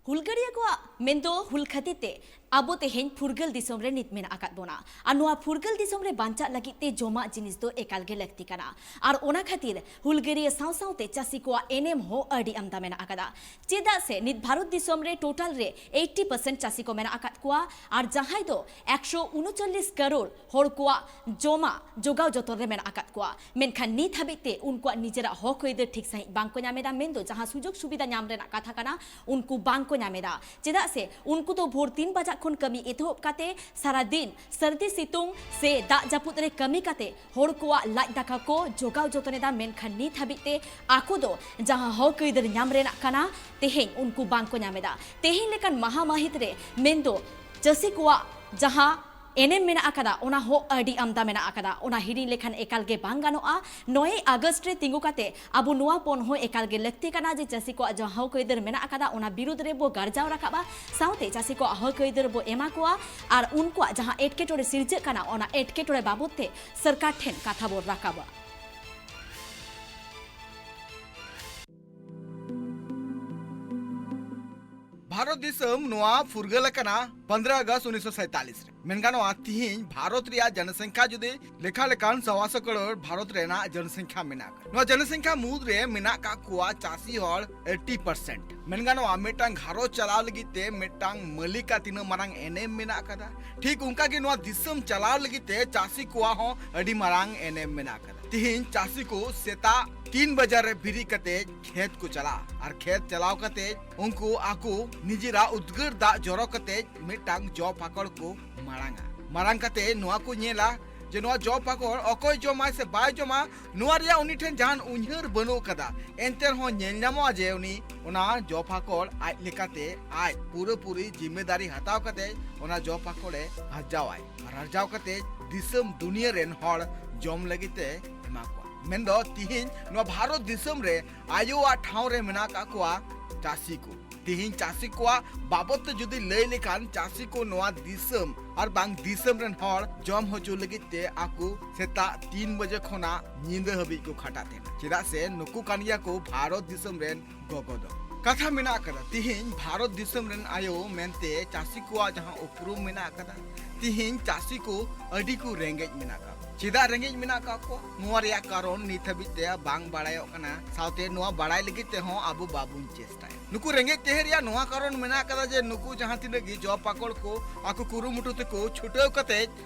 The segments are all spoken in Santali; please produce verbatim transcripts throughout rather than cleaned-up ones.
ᱦᱩᱞᱜᱟᱹᱨᱤᱭᱟᱹ ᱠᱚᱣᱟᱜ ᱢᱮᱱᱫᱚ ᱦᱩᱞ ᱠᱷᱟᱹᱛᱤᱨ ᱛᱮ ᱟᱵᱚ ᱛᱮᱦᱮᱧ ᱯᱷᱩᱨᱜᱟᱹᱞ ᱫᱤᱥᱚᱢ ᱨᱮ ᱱᱤᱛ ᱢᱮᱱᱟᱜ ᱟᱠᱟᱫ ᱵᱚᱱᱟ᱾ ᱟᱨ ᱱᱚᱣᱟ ᱯᱷᱩᱨᱜᱟᱹᱞ ᱫᱤᱥᱚᱢ ᱨᱮ ᱵᱟᱧᱪᱟᱜ ᱞᱟᱹᱜᱤᱫ ᱛᱮ ᱡᱚᱢᱟᱜ ᱡᱤᱱᱤᱥ ᱫᱚ ᱮᱠᱟᱞ ᱜᱮ ᱞᱟᱹᱠᱛᱤ ᱠᱟᱱᱟ᱾ ᱟᱨ ᱚᱱᱟ ᱠᱷᱟᱹᱛᱤᱨ ᱦᱩᱞᱜᱟᱹᱨᱤᱭᱟᱹ ᱥᱟᱶ ᱥᱟᱶᱛᱮ ᱪᱟᱹᱥᱤ ᱠᱚᱣᱟᱜ ᱮᱱᱮᱢ ᱦᱚᱸ ᱟᱹᱰᱤ ᱟᱢᱫᱟ ᱢᱮᱱᱟᱜ ᱟᱠᱟᱫᱟ᱾ ᱪᱮᱫᱟᱜ ᱥᱮ ᱱᱤᱛ ᱵᱷᱟᱨᱚᱛ ᱫᱤᱥᱚᱢ ᱨᱮ ᱴᱳᱴᱟᱞ ᱨᱮ ᱮᱭᱤᱴᱤ ᱯᱟᱨᱥᱮᱱᱴ ᱪᱟᱹᱥᱤ ᱠᱚ ᱢᱮᱱᱟᱜ ᱟᱠᱟᱫ ᱠᱚᱣᱟ᱾ ᱟᱨ ᱡᱟᱦᱟᱸᱭ ᱫᱚ ᱮᱠᱥᱚ ᱩᱱᱩᱪᱚᱞᱞᱤᱥ ᱠᱟᱨᱳᱲ ᱦᱚᱲ ᱠᱚᱣᱟᱜ ᱡᱚᱢᱟᱜ ᱡᱚᱜᱟᱣ ᱡᱚᱛᱚᱱ ᱨᱮ ᱢᱮᱱᱟᱜ ᱟᱠᱟᱫ ᱠᱚᱣᱟ᱾ ᱢᱮᱱᱠᱷᱟᱱ ᱱᱤᱛ ᱦᱟᱹᱵᱤᱡ ᱛᱮ ᱩᱱᱠᱩᱣᱟᱜ ᱱᱤᱡᱮᱨᱟᱜ ᱦᱚᱠ ᱟᱹᱭᱫᱟᱹᱨ ᱴᱷᱤᱠ ᱥᱟᱺᱦᱤᱡ ᱵᱟᱝ ᱠᱚ ᱧᱟᱢ ᱮᱫᱟ, ᱢᱮᱱᱫᱚ ᱡᱟᱦᱟᱸ ᱥᱩᱡᱳᱜᱽ ᱥᱩᱵᱤᱫᱷᱟ ᱧᱟᱢ ᱨᱮᱱᱟᱜ ᱠᱟᱛᱷᱟ ᱠᱟᱱᱟ, ᱩᱱᱠᱩ ᱵᱟᱝ ᱠᱚ ᱧᱟᱢ ᱮᱫᱟ᱾ ᱪᱮᱫᱟᱜ ᱥᱮ ᱩᱱᱠᱩ ᱫᱚ ᱵᱷᱳᱨ ᱛᱤᱱ ᱵᱟᱡᱟᱜ ᱠᱷᱚᱱ ᱠᱟᱹᱢᱤ ᱮᱛᱚᱦᱚᱵ ᱠᱟᱛᱮ ᱥᱟᱨᱟ ᱫᱤᱱ ᱥᱟᱹᱨᱫᱤ ᱥᱤᱛᱩᱝ ᱥᱮ ᱫᱟᱜ ᱡᱟᱹᱯᱩᱫ ᱨᱮ ᱠᱟᱹᱢᱤ ᱠᱟᱛᱮ ᱦᱚᱲ ᱠᱚᱣᱟᱜ ᱞᱟᱡ ᱫᱟᱠᱟ ᱠᱚ ᱡᱚᱜᱟᱣ ᱡᱚᱛᱚᱱ ᱮᱫᱟ, ᱢᱮᱱᱠᱷᱟᱱ ᱱᱤᱛ ᱦᱟᱹᱵᱤᱡ ᱛᱮ ᱟᱠᱚ ᱫᱚ ᱡᱟᱦᱟᱸ ᱦᱚᱠ ᱟᱹᱭᱫᱟᱹᱨ ᱧᱟᱢ ᱨᱮᱱᱟᱜ ᱠᱟᱱᱟ, ᱛᱮᱦᱮᱧ ᱩᱱᱠᱩ ᱵᱟᱝ ᱠᱚ ᱧᱟᱢ ᱮᱫᱟ᱾ ᱛᱮᱦᱮᱧ ᱞᱮᱠᱟᱱ ᱢᱟᱦᱟ ᱢᱟᱹᱦᱤᱛ ᱨᱮ ᱢᱮᱱᱫᱚ ᱪᱟᱹᱥᱤ ᱠᱚᱣᱟᱜ ᱡᱟᱦᱟᱸ ᱮᱱᱮᱢ ᱢᱮᱱᱟᱜ ᱟᱠᱟᱫᱟ, ᱚᱱᱟ ᱦᱚᱸ ᱟᱹᱰᱤ ᱟᱢᱫᱟ ᱢᱮᱱᱟᱜ ᱟᱠᱟᱫᱟ, ᱚᱱᱟ ᱦᱤᱲᱤᱧ ᱞᱮᱠᱷᱟᱱ ᱮᱠᱟᱞ ᱜᱮ ᱵᱟᱝ ᱜᱟᱱᱚᱜᱼᱟ᱾ ᱱᱚᱭᱮᱭ ᱟᱜᱚᱥᱴ ᱨᱮ ᱛᱤᱸᱜᱩ ᱠᱟᱛᱮ ᱟᱵᱚ ᱱᱚᱣᱟ ᱯᱚᱱ ᱦᱚᱸ ᱮᱠᱟᱞ ᱜᱮ ᱞᱟᱹᱠᱛᱤ ᱠᱟᱱᱟ ᱡᱮ ᱪᱟᱹᱥᱤ ᱠᱚᱣᱟᱜ ᱡᱟᱦᱟᱸ ᱦᱚᱠ ᱟᱹᱭᱫᱟᱹᱨ ᱢᱮᱱᱟᱜ ᱟᱠᱟᱫᱟ, ᱚᱱᱟ ᱵᱤᱨᱩᱫᱽ ᱨᱮ ᱵᱚ ᱜᱟᱨᱡᱟᱣ ᱨᱟᱠᱟᱵᱼᱟ, ᱥᱟᱶᱛᱮ ᱪᱟᱹᱥᱤ ᱠᱚᱣᱟᱜ ᱦᱚᱠ ᱟᱹᱭᱫᱟᱹᱨ ᱵᱚ ᱮᱢᱟ ᱠᱚᱣᱟ᱾ ᱟᱨ ᱩᱱᱠᱩᱣᱟᱜ ᱡᱟᱦᱟᱸ ᱮᱴᱠᱮᱴᱚᱬᱮ ᱥᱤᱨᱡᱟᱹᱜ ᱠᱟᱱᱟ, ᱚᱱᱟ ᱮᱴᱠᱮᱴᱚᱬᱮ ᱵᱟᱵᱚᱫ ᱛᱮ ᱥᱚᱨᱠᱟᱨ ᱴᱷᱮᱱ ᱠᱟᱛᱷᱟ ᱵᱚ ᱨᱟᱠᱟᱵᱟ᱾ ᱵᱷᱟᱨᱚᱛ ᱫᱤᱥᱚᱢ ᱱᱚᱣᱟ ᱯᱷᱩᱨᱜᱟᱹᱞ ᱟᱠᱟᱱᱟ ᱯᱚᱱᱫᱽᱨᱚ ᱟᱜᱚᱥᱴ ᱩᱱᱤᱥᱥᱚ ᱥᱟᱭᱛᱟᱞᱤᱥ ᱨᱮ᱾ ᱢᱮᱱ ᱜᱟᱱᱚᱜᱼᱟ, ᱛᱤᱦᱤᱧ ᱵᱷᱟᱨᱚᱛ ᱨᱮᱭᱟᱜ ᱡᱚᱱᱚᱥᱚᱝᱠᱷᱟ ᱡᱩᱫᱤ ᱞᱮᱠᱷᱟ ᱞᱮᱠᱷᱟᱱ ᱥᱟᱣᱟ ᱥᱚ ᱠᱨᱳᱲ ᱵᱷᱟᱨᱚᱛ ᱨᱮᱱᱟᱜ ᱡᱚᱱᱚᱥᱚᱝᱠᱷᱟ ᱢᱮᱱᱟᱜ ᱟᱠᱟᱫᱟ᱾ ᱱᱚᱣᱟ ᱡᱚᱱᱚᱥᱚᱝᱠᱷᱟ ᱢᱩᱫᱽ ᱨᱮ ᱢᱮᱱᱟᱜ ᱠᱟᱜ ᱠᱚᱣᱟ ᱪᱟᱹᱥᱤ ᱦᱚᱲ ᱮᱭᱤᱴᱤ ᱯᱟᱨᱥᱮᱱᱴ᱾ ᱢᱮᱱ ᱜᱟᱱᱚᱜᱼᱟ, ᱢᱤᱫᱴᱟᱝ ᱜᱷᱟᱨᱚᱸᱡᱽ ᱪᱟᱞᱟᱣ ᱞᱟᱹᱜᱤᱫ ᱛᱮ ᱢᱤᱫᱴᱟᱝ ᱢᱟᱹᱞᱤᱠᱟᱜ ᱛᱤᱱᱟᱹᱜ ᱢᱟᱨᱟᱝ ᱮᱱᱮᱢ ᱢᱮᱱᱟᱜ ᱟᱠᱟᱫᱟ, ᱴᱷᱤᱠ ᱚᱱᱠᱟ ᱜᱮ ᱱᱚᱣᱟ ᱫᱤᱥᱚᱢ ᱪᱟᱞᱟᱣ ᱞᱟᱹᱜᱤᱫ ᱛᱮ ᱪᱟᱹᱥᱤ ᱠᱚᱣᱟᱜ ᱦᱚᱸ ᱟᱹᱰᱤ ᱢᱟᱨᱟᱝ ᱮᱱᱮᱢ ᱢᱮᱱᱟᱜ ᱟᱠᱟᱫᱟ᱾ ᱛᱤᱦᱤᱧ ᱪᱟᱹᱥᱤ ᱠᱚ ᱥᱮᱛᱟᱜ ᱛᱤᱱ ᱵᱟᱡᱟᱨ ᱨᱮ ᱵᱮᱨᱮᱫ ᱠᱟᱛᱮ ᱠᱷᱮᱛ ᱠᱚ ᱪᱟᱞᱟᱜᱼᱟ, ᱟᱨ ᱠᱷᱮᱛ ᱪᱟᱞᱟᱣ ᱠᱟᱛᱮ ᱩᱱᱠᱩ ᱟᱠᱚ ᱱᱤᱡᱮᱨᱟᱜ ᱩᱫᱽᱜᱟᱹᱨ ᱫᱟᱜ ᱡᱚᱨᱚ ᱠᱟᱛᱮ ᱢᱤᱫᱴᱟᱝ ᱡᱚ ᱯᱟᱠᱚᱲ ᱠᱚ ᱢᱟᱲᱟᱝᱟ᱾ ᱢᱟᱲᱟᱝ ᱠᱟᱛᱮ ᱱᱚᱣᱟ ᱠᱚ ᱧᱮᱞᱟ ᱡᱮ ᱱᱚᱣᱟ ᱡᱚ ᱯᱟᱠᱚᱲ ᱚᱠᱚᱭ ᱡᱚᱢᱟᱭ ᱥᱮ ᱵᱟᱭ ᱡᱚᱢᱟ, ᱱᱚᱣᱟ ᱨᱮᱭᱟᱜ ᱩᱱᱤ ᱴᱷᱮᱱ ᱡᱟᱦᱟᱱ ᱩᱭᱦᱟᱹᱨ ᱵᱟᱹᱱᱩᱜ ᱟᱠᱟᱫᱟ᱾ ᱮᱱᱛᱮ ᱨᱮᱦᱚᱸ ᱧᱮᱞ ᱧᱟᱢᱚᱜᱼᱟ ᱡᱮ ᱩᱱᱤ ᱚᱱᱟ ᱡᱚ ᱯᱟᱠᱚᱲ ᱟᱡ ᱞᱮᱠᱟᱛᱮ ᱟᱡ ᱯᱩᱨᱟᱹᱯᱩᱨᱤ ᱡᱤᱢᱢᱮᱫᱟᱨᱤ ᱦᱟᱛᱟᱣ ᱠᱟᱛᱮ ᱚᱱᱟ ᱡᱚ ᱯᱟᱠᱚᱲᱮ ᱟᱨᱡᱟᱣᱟᱭ, ᱟᱨ ᱟᱨᱡᱟᱣ ᱠᱟᱛᱮ ᱫᱤᱥᱚᱢ ᱫᱩᱱᱤᱭᱟᱹ ᱨᱮᱱ ᱦᱚᱲ ᱡᱚᱢ ᱞᱟᱹᱜᱤᱫ ᱛᱮ ᱮᱢᱟ ᱠᱚᱣᱟ᱾ ᱢᱮᱱᱫᱚ ᱛᱤᱦᱤᱧ ᱱᱚᱣᱟ ᱵᱷᱟᱨᱚᱛ ᱫᱤᱥᱚᱢ ᱨᱮ ᱟᱭᱳᱣᱟᱜ ᱴᱷᱟᱶ ᱨᱮ ᱢᱮᱱᱟᱜ ᱟᱠᱟᱫ ᱠᱚᱣᱟ ᱪᱟᱹᱥᱤ ᱠᱚ᱾ ᱛᱤᱦᱤᱧ ᱪᱟᱹᱥᱤ ᱠᱚᱣᱟᱜ ᱵᱟᱵᱚᱫ ᱛᱮ ᱡᱩᱫᱤ ᱞᱟᱹᱭ ᱞᱮᱠᱷᱟᱱ, ᱪᱟᱹᱥᱤ ᱠᱚ ᱱᱚᱣᱟ ᱫᱤᱥᱚᱢ ᱟᱨ ᱵᱟᱝ ᱫᱤᱥᱚᱢ ᱨᱮᱱ ᱦᱚᱲ ᱡᱚᱢ ᱦᱚᱪᱚ ᱞᱟᱹᱜᱤᱫ ᱛᱮ ᱟᱠᱚ ᱥᱮᱛᱟᱜ ᱛᱤᱱ ᱵᱟᱡᱮ ᱠᱷᱚᱱᱟᱜ ᱧᱤᱫᱟᱹ ᱦᱟᱹᱵᱤᱡ ᱠᱚ ᱠᱷᱟᱴᱟᱜ ᱛᱟᱦᱮᱱᱟ᱾ ᱪᱮᱫᱟᱜ ᱥᱮ ᱱᱩᱠᱩ ᱠᱟᱱ ᱜᱮᱭᱟ ᱠᱚ ᱵᱷᱟᱨᱚᱛ ᱫᱤᱥᱚᱢ ᱨᱮᱱ ᱜᱚᱜᱚ ᱫᱚ᱾ ᱠᱟᱛᱷᱟ ᱢᱮᱱᱟᱜ ᱟᱠᱟᱫᱟ, ᱛᱤᱦᱤᱧ ᱵᱷᱟᱨᱚᱛ ᱫᱤᱥᱚᱢ ᱨᱮᱱ ᱟᱭᱳ ᱢᱮᱱᱛᱮ ᱪᱟᱹᱥᱤ ᱠᱚᱣᱟᱜ ᱡᱟᱦᱟᱸ ᱩᱯᱨᱩᱢ ᱢᱮᱱᱟᱜ ᱟᱠᱟᱫᱟ, ᱛᱤᱦᱤᱧ ᱪᱟᱹᱥᱤ ᱠᱚ ᱟᱹᱰᱤ ᱠᱚ ᱨᱮᱸᱜᱮᱡ ᱢᱮᱱᱟᱜ ᱟᱠᱟᱫ ᱠᱚᱣᱟ᱾ ᱪᱮᱫᱟᱜ ᱨᱮᱸᱜᱮᱡ ᱢᱮᱱᱟᱜ ᱟᱠᱟᱫ ᱠᱚᱣᱟ, ᱱᱚᱣᱟ ᱨᱮᱭᱟᱜ ᱠᱟᱨᱚᱱ ᱱᱤᱛ ᱦᱟᱹᱵᱤᱡ ᱛᱮ ᱵᱟᱝ ᱵᱟᱲᱟᱭᱚᱜ ᱠᱟᱱᱟ᱾ ᱥᱟᱶᱛᱮ ᱱᱚᱣᱟ ᱵᱟᱲᱟᱭ ᱞᱟᱹᱜᱤᱫ ᱛᱮᱦᱚᱸ ᱟᱵᱚ ᱵᱟᱵᱚᱱ ᱪᱮᱥᱴᱟᱭᱟ᱾ ᱱᱩᱠᱩ ᱨᱮᱸᱜᱮᱡ ᱛᱟᱦᱮᱸ ᱨᱮᱭᱟᱜ ᱱᱚᱣᱟ ᱠᱟᱨᱚᱱ ᱢᱮᱱᱟᱜ ᱟᱠᱟᱫᱟ ᱡᱮ ᱱᱩᱠᱩ ᱡᱟᱦᱟᱸ ᱛᱤᱱᱟᱹᱜ ᱜᱮ ᱡᱚ ᱯᱟᱠᱚᱲ ᱠᱚ ᱟᱠᱚ ᱠᱩᱨᱩᱢᱩᱴᱩ ᱛᱮᱠᱚ ᱪᱷᱩᱴᱟᱹᱣ ᱠᱟᱛᱮ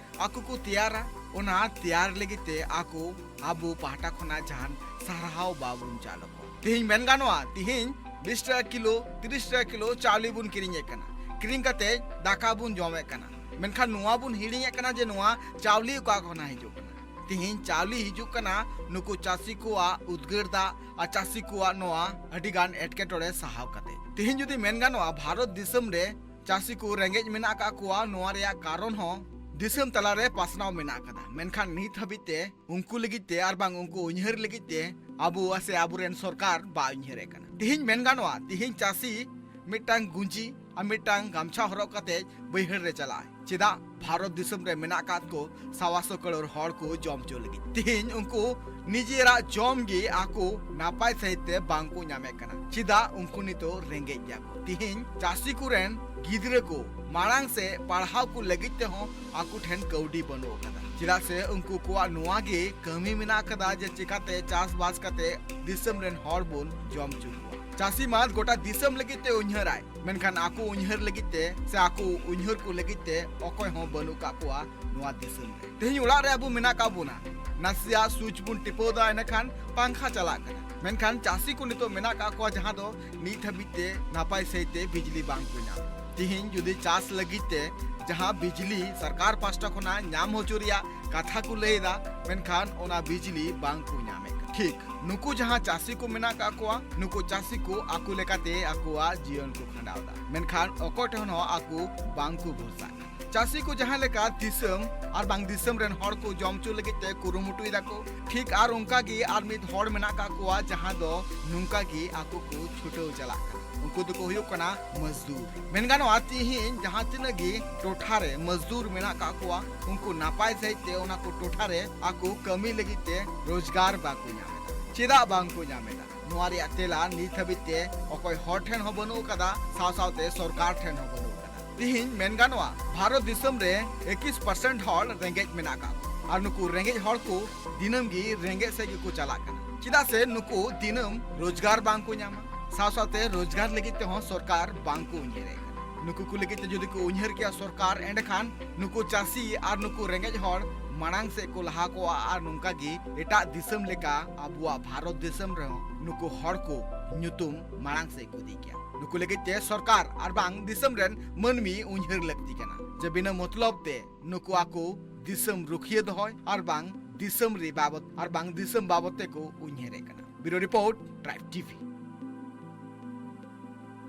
ᱟᱠᱚ ᱠᱚ ᱛᱮᱭᱟᱨᱟ, ᱚᱱᱟ ᱛᱮᱭᱟᱨ ᱞᱟᱹᱜᱤᱫ ᱛᱮ ᱟᱠᱚ ᱟᱵᱚ ᱯᱟᱦᱴᱟ ᱠᱷᱚᱱᱟᱜ ᱡᱟᱦᱟᱱ ᱥᱟᱨᱦᱟᱣ ᱵᱟᱵᱚᱱ ᱪᱟᱞ ᱟᱠᱚᱣᱟ᱾ ᱛᱤᱦᱤᱧ ᱢᱮᱱ ᱜᱟᱱᱚᱜᱼᱟ, ᱛᱤᱦᱤᱧ ᱵᱤᱥ ᱴᱟᱠᱟ ᱠᱤᱞᱳ, ᱛᱤᱨᱤᱥ ᱴᱟᱠᱟ ᱠᱤᱞᱳ ᱪᱟᱣᱞᱮ ᱵᱚᱱ ᱠᱤᱨᱤᱧᱮᱫ ᱠᱟᱱᱟ, ᱠᱤᱨᱤᱧ ᱠᱟᱛᱮ ᱫᱟᱠᱟ ᱵᱚᱱ ᱡᱚᱢᱮᱫ ᱠᱟᱱᱟ, ᱢᱮᱱᱠᱷᱟᱱ ᱱᱚᱣᱟ ᱵᱚᱱ ᱦᱤᱲᱤᱧᱮᱫ ᱠᱟᱱᱟ ᱡᱮ ᱱᱚᱣᱟ ᱪᱟᱣᱞᱮ ᱚᱠᱟ ᱠᱷᱚᱱᱟᱜ ᱦᱤᱡᱩᱜ ᱠᱟᱱᱟ᱾ ᱛᱤᱦᱤᱧ ᱪᱟᱣᱞᱮ ᱦᱤᱡᱩᱜ ᱠᱟᱱᱟ ᱱᱩᱠᱩ ᱪᱟᱹᱥᱤ ᱠᱚᱣᱟᱜ ᱩᱫᱽᱜᱟᱹᱨ ᱫᱟᱜ ᱟᱨ ᱪᱟᱹᱥᱤ ᱠᱚᱣᱟᱜ ᱱᱚᱣᱟ ᱟᱹᱰᱤ ᱜᱟᱱ ᱮᱴᱠᱮᱴᱚᱬᱮ ᱥᱟᱦᱟᱣ ᱠᱟᱛᱮ᱾ ᱛᱤᱦᱤᱧ ᱡᱩᱫᱤ ᱢᱮᱱ ᱜᱟᱱᱚᱜᱼᱟ, ᱵᱷᱟᱨᱚᱛ ᱫᱤᱥᱚᱢ ᱨᱮ ᱪᱟᱹᱥᱤ ᱠᱚ ᱨᱮᱸᱜᱮᱡ ᱢᱮᱱᱟᱜ ᱟᱠᱟᱫ ᱠᱚᱣᱟ, ᱱᱚᱣᱟ ᱨᱮᱭᱟᱜ ᱠᱟᱨᱚᱱ ᱦᱚᱸ ᱫᱤᱥᱚᱢ ᱛᱟᱞᱟᱨᱮ ᱯᱟᱥᱱᱟᱣ ᱢᱮᱱᱟᱜ ᱟᱠᱟᱫᱟ, ᱢᱮᱱᱠᱷᱟᱱ ᱱᱤᱛ ᱦᱟᱹᱵᱤᱡ ᱛᱮ ᱩᱱᱠᱩ ᱞᱟᱹᱜᱤᱫ ᱛᱮ ᱟᱨ ᱵᱟᱝ ᱩᱱᱠᱩ ᱩᱭᱦᱟᱹᱨ ᱞᱟᱹᱜᱤᱫ ᱛᱮ ᱟᱵᱚ ᱥᱮ ᱟᱵᱚᱨᱮᱱ ᱥᱚᱨᱠᱟᱨ ᱵᱟᱭ ᱩᱭᱦᱟᱹᱨᱮᱫ ᱠᱟᱱᱟ᱾ ᱛᱤᱦᱤᱧ ᱢᱮᱱ ᱜᱟᱱᱚᱜᱼᱟ, ᱛᱤᱦᱤᱧ ᱪᱟᱹᱥᱤ ᱢᱤᱫᱴᱟᱝ ᱜᱩᱸᱡᱤ ᱟᱨ ᱢᱤᱫᱴᱟᱝ ᱜᱟᱢᱪᱷᱟ ᱦᱚᱨᱚᱜ ᱠᱟᱛᱮ ᱵᱟᱹᱭᱦᱟᱹᱲ ᱨᱮ ᱪᱟᱞᱟᱜᱼᱟᱭ᱾ ᱪᱮᱫᱟᱜ? ᱵᱷᱟᱨᱚᱛ ᱫᱤᱥᱚᱢ ᱨᱮ ᱢᱮᱱᱟᱜ ᱟᱠᱟᱫ ᱠᱚ ᱥᱟᱣᱟ ᱥᱚ ᱠᱟᱨᱳᱲ ᱦᱚᱲ ᱠᱚ ᱡᱚᱢ ᱦᱚᱪᱚ ᱞᱟᱹᱜᱤᱫ᱾ ᱛᱤᱦᱤᱧ ᱩᱱᱠᱩ ᱱᱤᱡᱮᱨᱟᱜ ᱡᱚᱢ ᱜᱮ ᱟᱠᱚ ᱱᱟᱯᱟᱭ ᱥᱟᱹᱦᱤᱡ ᱛᱮ ᱵᱟᱝ ᱠᱚ ᱧᱟᱢᱮᱫ ᱠᱟᱱᱟ᱾ ᱪᱮᱫᱟᱜ? ᱩᱱᱠᱩ ᱱᱤᱛᱚᱜ ᱨᱮᱸᱜᱮᱡ ᱜᱮᱭᱟ ᱠᱚ᱾ ᱛᱤᱦᱤᱧ ᱪᱟᱹᱥᱤ ᱠᱚᱨᱮᱱ ᱜᱤᱫᱽᱨᱟᱹ ᱠᱚ ᱢᱟᱲᱟᱝ ᱥᱮ ᱯᱟᱲᱦᱟᱣ ᱠᱚ ᱞᱟᱹᱜᱤᱫ ᱛᱮᱦᱚᱸ ᱟᱠᱚ ᱴᱷᱮᱱ ᱠᱟᱹᱣᱰᱤ ᱵᱟᱹᱱᱩᱜ ᱟᱠᱟᱫᱟ᱾ ᱪᱮᱫᱟᱜ ᱥᱮ ᱩᱱᱠᱩ ᱠᱚᱣᱟᱜ ᱱᱚᱣᱟ ᱜᱮ ᱠᱟᱹᱢᱤ ᱢᱮᱱᱟᱜ ᱟᱠᱟᱫᱟ ᱡᱮ ᱪᱮᱠᱟᱛᱮ ᱪᱟᱥᱵᱟᱥ ᱠᱟᱛᱮ ᱫᱤᱥᱚᱢ ᱨᱮᱱ ᱦᱚᱲ ᱵᱚᱱ ᱡᱚᱢ ᱦᱚᱪᱚ ᱠᱚᱣᱟ᱾ ᱪᱟᱹᱥᱤ ᱢᱟ ᱜᱚᱴᱟ ᱫᱤᱥᱚᱢ ᱞᱟᱹᱜᱤᱫ ᱛᱮ ᱩᱭᱦᱟᱹᱨᱟᱭ, ᱢᱮᱱᱠᱷᱟᱱ ᱟᱠᱚ ᱩᱭᱦᱟᱹᱨ ᱞᱟᱹᱜᱤᱫ ᱛᱮ ᱥᱮ ᱟᱠᱚ ᱩᱭᱦᱟᱹᱨ ᱠᱚ ᱞᱟᱹᱜᱤᱫ ᱛᱮ ᱚᱠᱚᱭ ᱦᱚᱸ ᱵᱟᱹᱱᱩᱜ ᱠᱟᱜ ᱠᱚᱣᱟ ᱱᱚᱣᱟ ᱫᱤᱥᱚᱢ ᱨᱮ᱾ ᱛᱮᱦᱮᱧ ᱚᱲᱟᱜ ᱨᱮ ᱟᱵᱚ ᱢᱮᱱᱟᱜ ᱠᱟᱜ ᱵᱚᱱᱟ, ᱱᱟᱥᱮᱭᱟᱜ ᱥᱩᱭᱤᱪ ᱵᱚᱱ ᱴᱤᱯᱟᱹᱣ ᱫᱟ, ᱮᱱᱮᱠᱷᱟᱱ ᱯᱟᱝᱠᱷᱟ ᱪᱟᱞᱟᱜ ᱠᱟᱱᱟ᱾ ᱢᱮᱱᱠᱷᱟᱱ ᱪᱟᱹᱥᱤ ᱠᱚ ᱱᱤᱛᱚᱜ ᱢᱮᱱᱟᱜ ᱠᱟᱜ ᱠᱚᱣᱟ ᱡᱟᱦᱟᱸ ᱫᱚ ᱱᱤᱛ ᱦᱟᱹᱵᱤᱡ ᱛᱮ ᱱᱟᱯᱟᱭ ᱥᱟᱹᱦᱤᱡ ᱛᱮ ᱵᱤᱡᱽᱞᱤ ᱵᱟᱝ ᱠᱚ ᱧᱟᱢ᱾ ᱛᱤᱦᱤᱧ ᱡᱩᱫᱤ ᱪᱟᱥ ᱞᱟᱹᱜᱤᱫ ᱛᱮ ᱡᱟᱦᱟᱸ ᱵᱤᱡᱽᱞᱤ ᱥᱚᱨᱠᱟᱨ ᱯᱟᱥᱴᱟ ᱠᱷᱚᱱᱟᱜ ᱧᱟᱢ ᱦᱚᱪᱚ ᱨᱮᱭᱟᱜ ᱠᱟᱛᱷᱟ ᱠᱚ ᱞᱟᱹᱭ ᱮᱫᱟ, ᱢᱮᱱᱠᱷᱟᱱ ᱚᱱᱟ ᱵᱤᱡᱽᱞᱤ ᱵᱟᱝ ᱠᱚ ᱧᱟᱢᱮᱫ ᱠᱟᱱᱟ᱾ ᱴᱷᱤᱠ ᱱᱩᱠᱩ ᱡᱟᱦᱟᱸ ᱪᱟᱹᱥᱤ ᱠᱚ ᱢᱮᱱᱟᱜ ᱠᱟᱜ ᱠᱚᱣᱟ, ᱱᱩᱠᱩ ᱪᱟᱹᱥᱤ ᱠᱚ ᱟᱠᱚ ᱞᱮᱠᱟᱛᱮ ᱟᱠᱚᱣᱟᱜ ᱡᱤᱭᱚᱱ ᱠᱚ ᱠᱷᱟᱸᱰᱟᱣ ᱮᱫᱟ, ᱢᱮᱱᱠᱷᱟᱱ ᱚᱠᱚᱭ ᱴᱷᱮᱱ ᱦᱚᱸ ᱟᱠᱚ ᱵᱟᱝ ᱠᱚ ᱵᱷᱚᱨᱥᱟᱜ ᱠᱟᱱᱟ᱾ ᱪᱟᱹᱥᱤ ᱠᱚ ᱡᱟᱦᱟᱸ ᱞᱮᱠᱟ ᱫᱤᱥᱚᱢ ᱟᱨ ᱵᱟᱝ ᱫᱤᱥᱚᱢ ᱨᱮᱱ ᱦᱚᱲ ᱠᱚ ᱡᱚᱢ ᱦᱚᱪᱚ ᱞᱟᱹᱜᱤᱫ ᱛᱮ ᱠᱩᱨᱩᱢᱩᱴᱩᱭ ᱫᱟᱠᱚ, ᱴᱷᱤᱠ ᱟᱨ ᱚᱱᱠᱟ ᱜᱮ ᱟᱨ ᱢᱤᱫ ᱦᱚᱲ ᱢᱮᱱᱟᱜ ᱠᱟᱜ ᱠᱚᱣᱟ ᱡᱟᱦᱟᱸ ᱫᱚ ᱱᱚᱝᱠᱟ ᱜᱮ ᱟᱠᱚ ᱠᱚ ᱪᱷᱩᱴᱟᱹᱣ ᱪᱟᱞᱟᱜ ᱠᱟᱱᱟ᱾ ᱩᱱᱠᱩ ᱫᱚᱠᱚ ᱦᱩᱭᱩᱜ ᱠᱟᱱᱟ ᱢᱚᱡᱽᱫᱩᱨ᱾ ᱢᱮᱱ ᱜᱟᱱᱚᱜᱼᱟ, ᱛᱤᱦᱤᱧ ᱡᱟᱦᱟᱸ ᱛᱤᱱᱟᱹᱜ ᱜᱮ ᱴᱚᱴᱷᱟ ᱨᱮ ᱢᱚᱡᱽᱫᱩᱨ ᱢᱮᱱᱟᱜ ᱠᱟᱜ ᱠᱚᱣᱟ, ᱩᱱᱠᱩ ᱱᱟᱯᱟᱭ ᱥᱟᱹᱦᱤᱡ ᱛᱮ ᱚᱱᱟ ᱠᱚ ᱴᱚᱴᱷᱟ ᱨᱮ ᱟᱠᱚ ᱠᱟᱹᱢᱤ ᱞᱟᱹᱜᱤᱫ ᱛᱮ ᱨᱳᱡᱽᱜᱟᱨ ᱵᱟᱠᱚ ᱧᱟᱢ ᱮᱫᱟ᱾ ᱪᱮᱫᱟᱜ ᱵᱟᱝ ᱠᱚ ᱧᱟᱢ ᱮᱫᱟ? ᱱᱚᱣᱟ ᱨᱮᱭᱟᱜ ᱛᱮᱞᱟ ᱱᱤᱛ ᱦᱟᱹᱵᱤᱡ ᱛᱮ ᱚᱠᱚᱭ ᱦᱚᱲ ᱴᱷᱮᱱ ᱦᱚᱸ ᱵᱟᱹᱱᱩᱜ ᱟᱠᱟᱫᱟ, ᱥᱟᱶ ᱥᱟᱶᱛᱮ ᱥᱚᱨᱠᱟᱨ ᱴᱷᱮᱱ ᱦᱚᱸ ᱵᱟᱹᱱᱩᱜ ᱟᱠᱟᱫᱟ᱾ ᱛᱤᱦᱤᱧ ᱢᱮᱱ ᱜᱟᱱᱚᱜᱼᱟ, ᱵᱷᱟᱨᱚᱛ ᱫᱤᱥᱚᱢ ᱨᱮ ᱮᱠᱤᱥ ᱯᱟᱨᱥᱮᱱᱴ ᱦᱚᱲ ᱨᱮᱸᱜᱮᱡ ᱢᱮᱱᱟᱜ ᱟᱠᱟᱫ ᱠᱚᱣᱟ᱾ ᱟᱨ ᱱᱩᱠᱩ ᱨᱮᱸᱜᱮᱡ ᱦᱚᱲ ᱠᱚ ᱫᱤᱱᱟᱹᱢ ᱜᱮ ᱨᱮᱸᱜᱮᱡ ᱥᱮᱫ ᱜᱮᱠᱚ ᱪᱟᱞᱟᱜ ᱠᱟᱱᱟ, ᱪᱮᱫᱟᱜ ᱥᱮ ᱱᱩᱠᱩ ᱫᱤᱱᱟᱹᱢ ᱨᱳᱡᱽᱜᱟᱨ ᱵᱟᱝ ᱠᱚ ᱧᱟᱢᱟ, ᱥᱟᱶ ᱥᱟᱶᱛᱮ ᱨᱳᱡᱽᱜᱟᱨ ᱞᱟᱹᱜᱤᱫ ᱛᱮᱦᱚᱸ ᱥᱚᱨᱠᱟᱨ ᱵᱟᱝ ᱠᱚ ᱩᱭᱦᱟᱹᱨᱮᱫ ᱠᱟᱱᱟ᱾ ᱱᱩᱠᱩ ᱠᱚ ᱞᱟᱹᱜᱤᱫ ᱛᱮ ᱡᱩᱫᱤ ᱠᱚ ᱩᱭᱦᱟᱹᱨ ᱠᱮᱭᱟ ᱥᱚᱨᱠᱟᱨ, ᱮᱸᱰᱮᱠᱷᱟᱱ ᱱᱩᱠᱩ ᱪᱟᱹᱥᱤ ᱟᱨ ᱱᱩᱠᱩ ᱨᱮᱸᱜᱮᱡ ᱦᱚᱲ ᱢᱟᱲᱟᱝ ᱥᱮᱫ ᱠᱚ ᱞᱟᱦᱟ ᱠᱚᱜᱼᱟ ᱟᱨ ᱱᱚᱝᱠᱟ ᱜᱮ ᱮᱴᱟᱜ ᱫᱤᱥᱚᱢ ᱞᱮᱠᱟ ᱟᱵᱚᱣᱟᱜ ᱵᱷᱟᱨᱚᱛ ᱫᱤᱥᱚᱢ ᱨᱮᱦᱚᱸ ᱱᱩᱠᱩ ᱦᱚᱲ ᱠᱚ ᱧᱩᱛᱩᱢ ᱢᱟᱲᱟᱝ ᱥᱮᱫ ᱠᱚ ᱤᱫᱤ ᱠᱮᱭᱟ᱾ ᱱᱩᱠᱩ ᱞᱟᱹᱜᱤᱫ ᱛᱮ ᱥᱚᱨᱠᱟᱨ ᱟᱨ ᱵᱟᱝ ᱫᱤᱥᱚᱢ ᱨᱮᱱ ᱢᱟᱹᱱᱢᱤ ᱩᱭᱦᱟᱹᱨ ᱞᱟᱹᱠᱛᱤ ᱠᱟᱱᱟ ᱡᱮ ᱵᱤᱱᱟᱹ ᱢᱚᱛᱞᱚᱵ ᱛᱮ ᱱᱩᱠᱩ ᱟᱠᱚ ᱫᱤᱥᱚᱢ ᱨᱩᱠᱷᱤᱭᱟᱹ ᱫᱚᱦᱚᱭ ᱟᱨ ᱵᱟᱝ ᱫᱤᱥᱚᱢ ᱨᱮ ᱵᱟᱵᱚᱛ ᱟᱨ ᱵᱟᱝ ᱫᱤᱥᱚᱢ ᱵᱟᱵᱚᱛ ᱛᱮᱠᱚ ᱩᱭᱦᱟᱹᱨᱮᱫ ᱠᱟᱱᱟ᱾ ᱵᱤᱭᱩᱨᱳ ᱨᱤᱯᱳᱨᱴ, ᱴᱨᱟᱭᱤᱵᱽ ᱴᱤᱵᱷᱤ᱾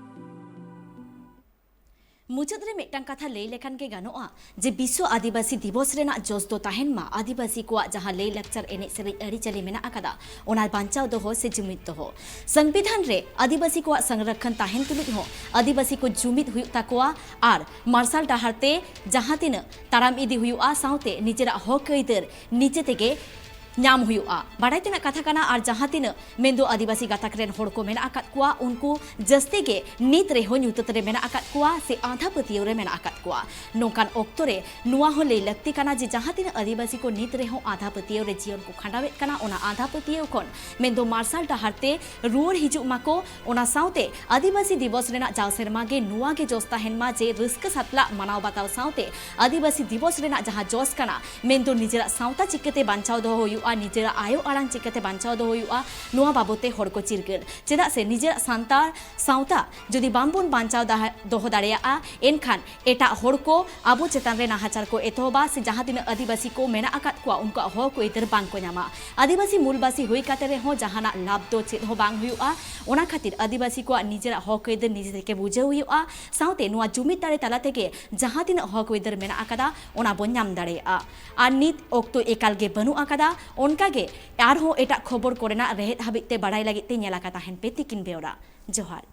ᱢᱩᱪᱟᱹᱫ ᱨᱮ ᱢᱤᱫᱴᱟᱝ ᱠᱟᱛᱷᱟ ᱞᱟᱹᱭ ᱞᱮᱠᱷᱟᱱ ᱜᱮ ᱜᱟᱱᱚᱜᱼᱟ ᱡᱮ ᱵᱤᱥᱥᱚ ᱟᱹᱫᱤᱵᱟᱹᱥᱤ ᱫᱤᱵᱚᱥ ᱨᱮᱱᱟᱜ ᱡᱚᱥ ᱫᱚ ᱛᱟᱦᱮᱱ ᱢᱟ ᱟᱹᱫᱤᱵᱟᱹᱥᱤ ᱠᱚᱣᱟᱜ ᱡᱟᱦᱟᱸ ᱞᱟᱹᱭ ᱞᱟᱠᱪᱟᱨ, ᱮᱱᱮᱡ ᱥᱮᱨᱮᱧ, ᱟᱹᱨᱤᱪᱟᱹᱞᱤ ᱢᱮᱱᱟᱜ ᱟᱠᱟᱫᱟ, ᱚᱱᱟ ᱵᱟᱧᱪᱟᱣ ᱫᱚᱦᱚ ᱥᱮ ᱡᱩᱢᱤᱫ ᱫᱚᱦᱚ᱾ ᱥᱚᱝᱵᱤᱫᱷᱟᱱ ᱨᱮ ᱟᱹᱫᱤᱵᱟᱹᱥᱤ ᱠᱚᱣᱟᱜ ᱥᱚᱝᱨᱚᱠᱷᱚᱱ ᱛᱟᱦᱮᱱ ᱛᱩᱞᱩᱡ ᱦᱚᱸ ᱟᱹᱫᱤᱵᱟᱹᱥᱤ ᱠᱚ ᱡᱩᱢᱤᱫ ᱦᱩᱭᱩᱜ ᱛᱟᱠᱚᱣᱟ ᱟᱨ ᱢᱟᱨᱥᱟᱞ ᱰᱟᱦᱟᱨ ᱛᱮ ᱡᱟᱦᱟᱸ ᱛᱤᱱᱟᱹᱜ ᱛᱟᱲᱟᱢ ᱤᱫᱤ ᱦᱩᱭᱩᱜᱼᱟ, ᱥᱟᱶᱛᱮ ᱱᱤᱡᱮᱨᱟᱜ ᱦᱚᱠ ᱟᱹᱭᱫᱟᱹᱨ ᱱᱤᱡᱮ ᱛᱮᱜᱮ ᱧᱟᱢ ᱦᱩᱭᱩᱜᱼᱟ᱾ ᱵᱟᱰᱟᱭ ᱛᱮᱱᱟᱜ ᱠᱟᱛᱷᱟ ᱠᱟᱱᱟ, ᱟᱨ ᱡᱟᱦᱟᱸ ᱛᱤᱱᱟᱹᱜ ᱢᱮᱱᱫᱚ ᱟᱹᱫᱤᱵᱟᱹᱥᱤ ᱜᱟᱛᱟᱠ ᱨᱮᱱ ᱦᱚᱲ ᱠᱚ ᱢᱮᱱᱟᱜ ᱟᱠᱟᱫ ᱠᱚᱣᱟ, ᱩᱱᱠᱩ ᱡᱟᱹᱥᱛᱤ ᱜᱮ ᱱᱤᱛ ᱨᱮᱦᱚᱸ ᱧᱩᱛᱟᱹᱛ ᱨᱮ ᱢᱮᱱᱟᱜ ᱟᱠᱟᱫ ᱠᱚᱣᱟ ᱥᱮ ᱟᱸᱫᱷᱟ ᱯᱟᱹᱛᱭᱟᱹᱣ ᱨᱮ ᱢᱮᱱᱟᱜ ᱟᱠᱟᱫ ᱠᱚᱣᱟ᱾ ᱱᱚᱝᱠᱟᱱ ᱚᱠᱛᱚ ᱨᱮ ᱱᱚᱣᱟ ᱦᱚᱸ ᱞᱟᱹᱭ ᱞᱟᱹᱠᱛᱤ ᱠᱟᱱᱟ ᱡᱮ ᱡᱟᱦᱟᱸ ᱛᱤᱱᱟᱹᱜ ᱟᱹᱫᱤᱵᱟᱹᱥᱤ ᱠᱚ ᱱᱤᱛ ᱨᱮᱦᱚᱸ ᱟᱸᱫᱷᱟ ᱯᱟᱹᱛᱭᱟᱹᱣ ᱨᱮ ᱡᱤᱭᱚᱱ ᱠᱚ ᱠᱷᱟᱸᱰᱟᱣᱮᱫ ᱠᱟᱱᱟ, ᱚᱱᱟ ᱟᱸᱫᱷᱟ ᱯᱟᱹᱛᱭᱟᱹᱣ ᱠᱷᱚᱱ ᱢᱮᱱᱫᱚ ᱢᱟᱨᱥᱟᱞ ᱰᱟᱦᱟᱨ ᱛᱮ ᱨᱩᱣᱟᱹᱲ ᱦᱤᱡᱩᱜ ᱢᱟᱠᱚ᱾ ᱚᱱᱟ ᱥᱟᱶᱛᱮ ᱟᱹᱫᱤᱵᱟᱹᱥᱤ ᱫᱤᱵᱚᱥ ᱨᱮᱱᱟᱜ ᱡᱟᱣ ᱥᱮᱨᱢᱟ ᱜᱮ ᱱᱚᱣᱟ ᱜᱮ ᱡᱚᱥ ᱛᱟᱦᱮᱱ ᱢᱟ ᱡᱮ ᱨᱟᱹᱥᱠᱟᱹ ᱥᱟᱛᱞᱟᱜ ᱢᱟᱱᱟᱣ ᱵᱟᱛᱟᱣ ᱥᱟᱶᱛᱮ ᱟᱹᱫᱤᱵᱟᱹᱥᱤ ᱫᱤᱵᱚᱥ ᱨᱮᱱᱟᱜ ᱡᱟᱦᱟᱸ ᱡᱚᱥ ᱠᱟᱱᱟ, ᱢᱮᱱᱫᱚ ᱱᱤᱡᱮᱨᱟᱜ ᱥᱟᱶᱛᱟ ᱪᱤᱠᱟᱹᱛᱮ ᱵᱟᱧᱪᱟᱣ ᱫᱚᱦᱚ ᱦᱩᱭᱩᱜᱼᱟ, ᱱᱤᱡᱮᱨᱟᱜ ᱟᱭᱳ ᱟᱲᱟᱝ ᱪᱤᱠᱟᱹᱛᱮ ᱵᱟᱧᱪᱟᱣ ᱫᱚᱦᱚ ᱦᱩᱭᱩᱜᱼᱟ, ᱱᱚᱣᱟ ᱵᱟᱵᱚᱛ ᱛᱮ ᱦᱚᱲ ᱠᱚ ᱪᱤᱨᱜᱟᱹᱞ᱾ ᱪᱮᱫᱟᱜ ᱥᱮ ᱱᱤᱡᱮᱨᱟᱜ ᱥᱟᱱᱛᱟᱲ ᱥᱟᱶᱛᱟ ᱡᱩᱫᱤ ᱵᱟᱝᱵᱚᱱ ᱵᱟᱧᱪᱟᱣ ᱫᱟᱦᱟ-, ᱫᱚᱦᱚ ᱫᱟᱲᱮᱭᱟᱜᱼᱟ, ᱮᱱᱠᱷᱟᱱ ᱮᱴᱟᱜ ᱦᱚᱲ ᱠᱚ ᱟᱵᱚ ᱪᱮᱛᱟᱱ ᱨᱮ ᱱᱟᱦᱟᱪᱟᱨ ᱠᱚ ᱮᱛᱚᱦᱚᱵᱟ ᱥᱮ ᱡᱟᱦᱟᱸ ᱛᱤᱱᱟᱹᱜ ᱟᱹᱫᱤᱵᱟᱹᱥᱤ ᱠᱚ ᱢᱮᱱᱟᱜ ᱟᱠᱟᱫ ᱠᱚᱣᱟ, ᱩᱱᱠᱩᱣᱟᱜ ᱦᱚᱠ ᱟᱹᱭᱫᱟᱹᱨ ᱵᱟᱝ ᱠᱚ ᱧᱟᱢᱟ᱾ ᱟᱹᱫᱤᱵᱟᱹᱥᱤ ᱢᱩᱞᱵᱟᱥᱤ ᱦᱩᱭ ᱠᱟᱛᱮ ᱨᱮᱦᱚᱸ ᱡᱟᱦᱟᱱᱟᱜ ᱞᱟᱵᱷ ᱫᱚ ᱪᱮᱫ ᱦᱚᱸ ᱵᱟᱝ ᱦᱩᱭᱩᱜᱼᱟ᱾ ᱚᱱᱟ ᱠᱷᱟᱹᱛᱤᱨ ᱟᱹᱫᱤᱵᱟᱹᱥᱤ ᱠᱚᱣᱟᱜ ᱱᱤᱡᱮᱨᱟᱜ ᱦᱚᱠ ᱟᱹᱭᱫᱟᱹᱨ ᱱᱤᱡᱮ ᱛᱮᱜᱮ ᱵᱩᱡᱷᱟᱹᱣ ᱦᱩᱭᱩᱜᱼᱟ᱾ ᱥᱟᱶᱛᱮ ᱱᱚᱣᱟ ᱡᱩᱢᱤᱫ ᱫᱟᱲᱮ ᱛᱟᱞᱟ ᱛᱮᱜᱮ ᱡᱟᱦᱟᱸ ᱛᱤᱱᱟᱹᱜ ᱦᱚᱠ ᱟᱹᱭᱫᱟᱹᱨ ᱢᱮᱱᱟᱜ ᱟᱠᱟᱫᱟ, ᱚᱱᱟ ᱵᱚᱱ ᱧᱟᱢ ᱫᱟᱲᱮᱭᱟᱜᱼᱟ᱾ ᱟᱨ ᱱᱤᱛ ᱚᱠᱛᱚ ᱮᱠᱟᱞ ᱜᱮ ᱵᱟᱹᱱᱩᱜ ᱟᱠᱟᱫᱟ᱾ ᱚᱱᱠᱟ ᱜᱮ ᱟᱨᱦᱚᱸ ᱮᱴᱟᱜ ᱠᱷᱚᱵᱚᱨ ᱠᱚᱨᱮᱱᱟᱜ ᱨᱮᱦᱮᱫ ᱦᱟᱹᱵᱤᱡ ᱛᱮ ᱵᱟᱲᱟᱭ ᱞᱟᱹᱜᱤᱫ ᱛᱮ ᱧᱮᱞ ᱟᱠᱟ ᱛᱟᱦᱮᱱ ᱯᱮ ᱛᱤᱠᱤᱱ ᱵᱮᱣᱨᱟ᱾ ᱡᱚᱦᱟᱨ᱾